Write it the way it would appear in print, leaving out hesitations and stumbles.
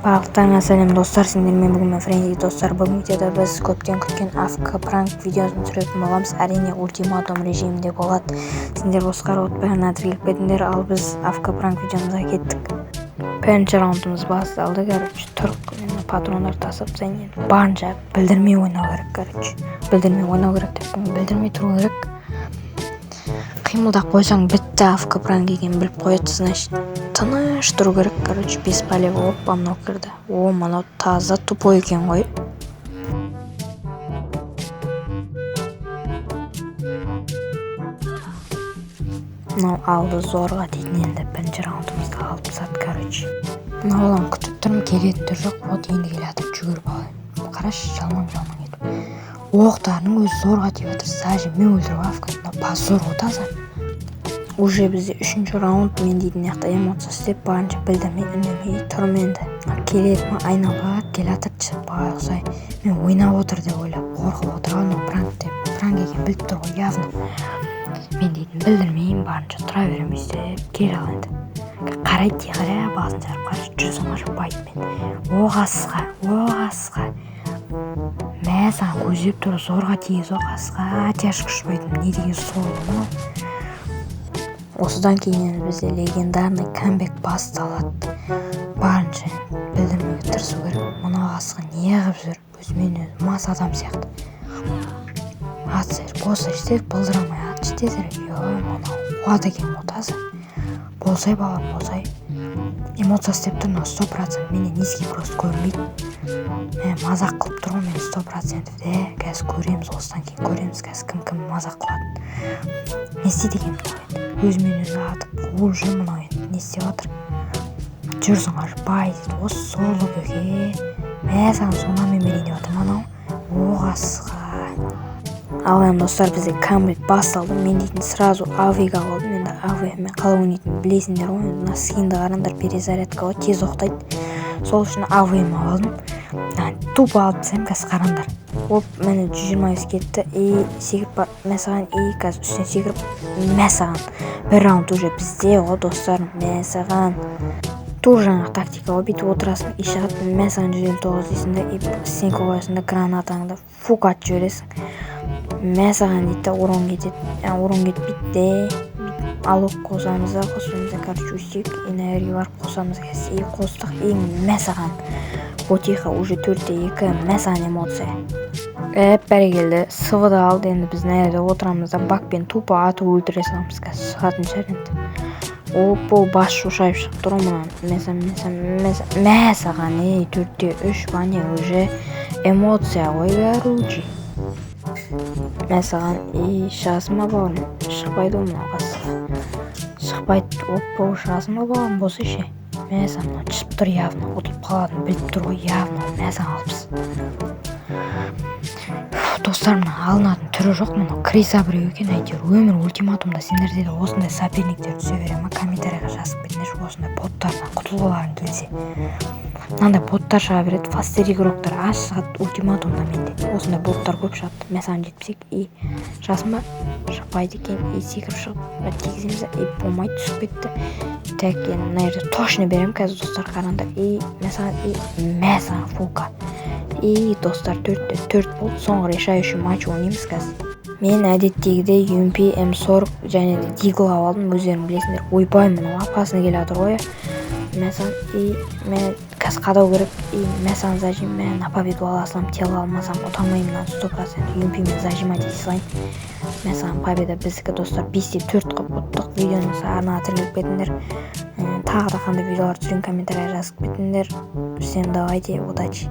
Барлықтарыңа сәлем, достар! Сендермен бүгін мен, Френзи. Достар, бүгін видеода біз көптен күткен АФК пранк видеосын түсіретін боламыз. Әрине, ультиматум режимінде болады. Сендер босқа отпай тіркеліп кетіңдер. Ал біз АФК пранк видеомызға кеттік. Бірінші раундымыз басталды. Короче, тұрық, мен патрондар тастап тастайын. Енді барынша білдірмей ойнау керек. Короче, білдірмей ойнау керек деп, білдірмей тұру керек. Қимылдап қойсаң, бітті, АФК пранк екенін біліп қояды. Значит, тыныш тұру керек. Короче, без палева. Опа, мынау кірді. О, мынау таза тупой екен ғой. Мынау алды зорға дейтін. Енді бірінші раундымызды алып тастады. Короче, мына баланы күтіп тұрмын, келетін түрі жоқ. Вот, енді келе жатыр жүгіріп. Алайын, қарашы, жалмаң жалмаң етіп оқтарының өзі зорға тиіп жатыр. Зажиммен өлтіріп АФК. Мынау позор ғой таза. Уже бізде үшінші раунд. Мен дейтін мына жақта эмоция істеп, барынша білдірмей, үндемей тұрмын. Енді мынау келеді ма? Айналып келе жатыр байғұс ай. Мен ойнап отыр деп ойлап, қорқып отыр ғой. Мынау пранк деп, пранк екенін біліп тұр ғой явно. Мен дейтін білдірмеймін, барынша тұра беремін өйстіп. Кел, ал енді қарайды тихаря, басын шығарып. Қарашы, жүзін қарашы байытпен. О, қасқа, о, қасқа, мә саған! Көздеп тұр, зорға тигізді ғой қасқа. Тяжко ұшпайтын не деген сорлы мынау. Осыдан кейін енді бізде легендарный камбэк басталады. Барынша білдірмеуге тырысу керек. Мына қасқа не қылып жүр? Өзімен өзі мас адам сияқты. Атса, болсайшы тез, былдырамай атшы тезірек. Е, мынау қуады екен ғой таза. Болсай, бауырым, болсай. Эмоция істеп тұр мынау 100%. Менен низкий просто көрінбейді. Мә, мазақ қылып тұр ғой мені 100% де. Қазір көреміз, осыдан кейін көреміз қазір, кім кім мазақ қылады. Не істейді екен мынау енді? Өзімен өзі атып қуып жүр. Мынау енді не істеп жатыр? Жүрсің бай дейді осы сорлы көке. Мә саған, сонамен берейін деп жатыр ма анау? О, қасқа. Ал енді, достар, бізде камбэк басталды. Мен дейтін сразу авиға алдым. Енді авиамен қалай ойнайтынын білесіңдер ғой. Енді мына скинді қараңдар, перезарядка ғой, тез оқтайды. Сол үшін АВМ алдым. Тупо алып тастаймын қазір, қараңдар. Оп, міне, 125 кетті. И секіріп бар, мә саған! И қазір үстіне секіріп, мә саған! Бір раунд уже бізде ғой, достар. Мә саған! Тура жаңағы тактика ғой. Бүйтіп отырасың и шығады. Мә саған, 159 дейсің да, и стенка қоясың да, гранатаңды фук атып жібересің. Мә саған дейді да, урон кетеді, урон кетпейді де. Алок қосамыз да, қосамыз да. Короче, өстейік и мына жерге барып қосамыз қазір. И қостық. И мә саған! Потихо, уже 4-2. Мә саған, эмоция! Әп, бәрекелді, СВ алды. Енді біз мына жерде отырамыз да, бакпен тупо атып өлтіре саламыз. Қазір шығатын шығар енді. Опа, бас шошайып шығып тұр ғой мынаны. Мә саған, мә саған, мә саған! Ей, 4-3 па, не? Уже эмоция ғой, короче. Мә саған! И шығасың ба, бауырым? Шықпайды ғой мынау қасқа, шықпайды. Опа, шығасың ба, бауырым? Болсайшы. Мә саған! Мынау шығып тұр явно, ұтылып қалатынын біліп тұр ғой явно. Мә саған, 60! Достар, мына алынатын түрі жоқ. Мынау крыса біреу екен әйтеуір. Өмір ультиматумда сендерде де осындай соперниктер түсе бере ма? Комментарийға жазып кетіңдерші, осындай боттардан құтылғыларың келсе. Мынандай боттар шыға береді, фастер игроктар аз шығады ультиматумда. Менде осындай боттар көп шығады. Мә саған, 72! И шығасың ба? Шықпайды екен. И секіріп шығып тигіземіз. И болмайды, түсіп кетті. Так, енді мына жерде точно беремін қазір, достар, қараңдар. И мә саған! И мә саған, фулка! И, достар, 4-4 болды. Соңғы решающий матч ойнаймыз қазір. Мен әдеттегідей UMP, М40 және де Дигл алдым, өздерің білесіңдер. Ойбай, мынау опасный келе жатыр ғой. Мә саған! И мә, қазір қадау керек. И мә саған, зажим! Мә, на победу ала саламын. Тело алмасам, ұта алмаймын мынаны 100%. UMP мен зажимать ете салайын. Мә саған, победа біздікі, достар! 5-4 қылып ұттық. Видеоны арнаға тіркеліп кетіңдер. Тағы да қандай видеолар түсірейін, комментарийға жазып кетіңдер. Всем давайте, удачи!